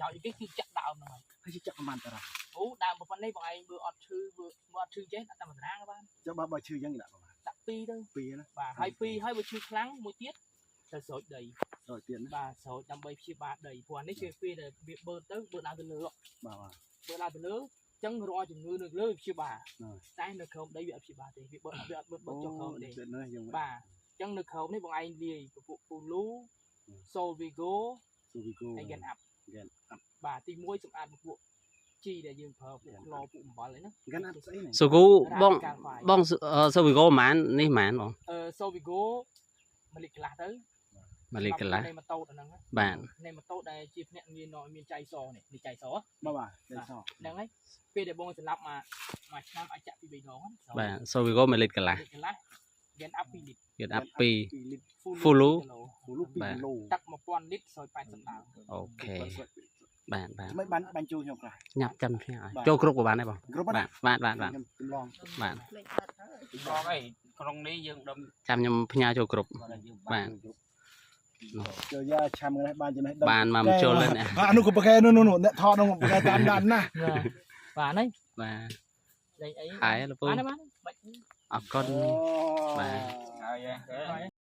យោជន៍គេគឺចាក់ដើមហ្នឹងហើយ។ ហើយចាក់ប្រហែលតារា អូដើមប៉ុណ្ណេះបងឯងមើលអត់ឈឺមើលមើលអត់ឈឺចេះដាក់តែមួយតារាក៏បាន។ ចុះបើឈឺយ៉ាងដាក់ប្រហែល ដាក់2ទៅ 2ណា។ បាទហើយ2ហើយបើឈឺខ្លាំងមួយទៀតត្រូវស្រោចដី ស្រោចទៀតណា។ បាទស្រោចដើម្បីព្យាបាលដីព្រោះអានេះគឺពេលដែលវាបឺតទៅបឺតឡើងទៅលើ បាទបាទ បឺតឡើងទៅលើចឹងរាល់ជំងឺនៅលើវាព្យាបាល បាទ តែនៅក្រោមដីវាអត់ព្យាបាលទេវាបឺតវាអត់បឺតបឺតចុះក្រោមទេ ទៀតណាយើង បាទអញ្ចឹងនៅក្រោមនេះបងឯងលាយពពួកពូលូ Solvigo ស៊ូវីគូ ហើយ Gen Up Gen Up បាទទី1សម្អាតពពួកជីដែលយើងប្រើពួកក្លពួកអំបិលអីណា Gen Up ស្អីនេះ សូគូបងបងសូវីកូប្រហែលនេះប្រហែលបង អឺ Solvigo 1លីត្រកន្លះទៅ 1លីត្រកន្លះ នៃម៉ូតូដល់ហ្នឹងណា បាទ នៃម៉ូតូដែលជាភ្នាក់ងារនាំឲ្យមានចៃសនេះនេះចៃស បាទបាទតែស ហ្នឹងហើយពេលដែលបងសម្លាប់មកមួយឆ្នាំអាចចាក់ពី3ដងណា បាទសូវីកូ1លីត្រកន្លះ លីត្រកន្លះ Gen Up 2លីត្រ គេអាប់2 2លីត្រ Full គីឡូ ពូលូ2 បាទ គីឡូ ទឹក1000លីត្រស្រោច80ដើម អូខេបាទបាទ មិនបានបាញ់ចូលខ្ញុំខ្លះ ញ៉ាប់ចាំផ្ញើចូលគ្រប់ក៏បានដែរបង គ្រប់ណា បាទបាទបាទបាទ ខ្ញុំចម្លង បាទ បងអីក្នុងនេះយើងដុំ ចាំខ្ញុំផ្ញើចូលគ្រប់ គាត់យើង បាទ ចូលយ៉ាឆាំនេះបានចំណេះដឹង បានមកបញ្ចូលលើនេះ អានោះក៏ប្រកែនោះនោះអ្នកថតនោះប្រកែតាមដានណា បាទហ្នឹង បាទ លេងអី ហើយលពូ បានទេបានបាច់ អរគុណ បាទ ហើយ ហើយ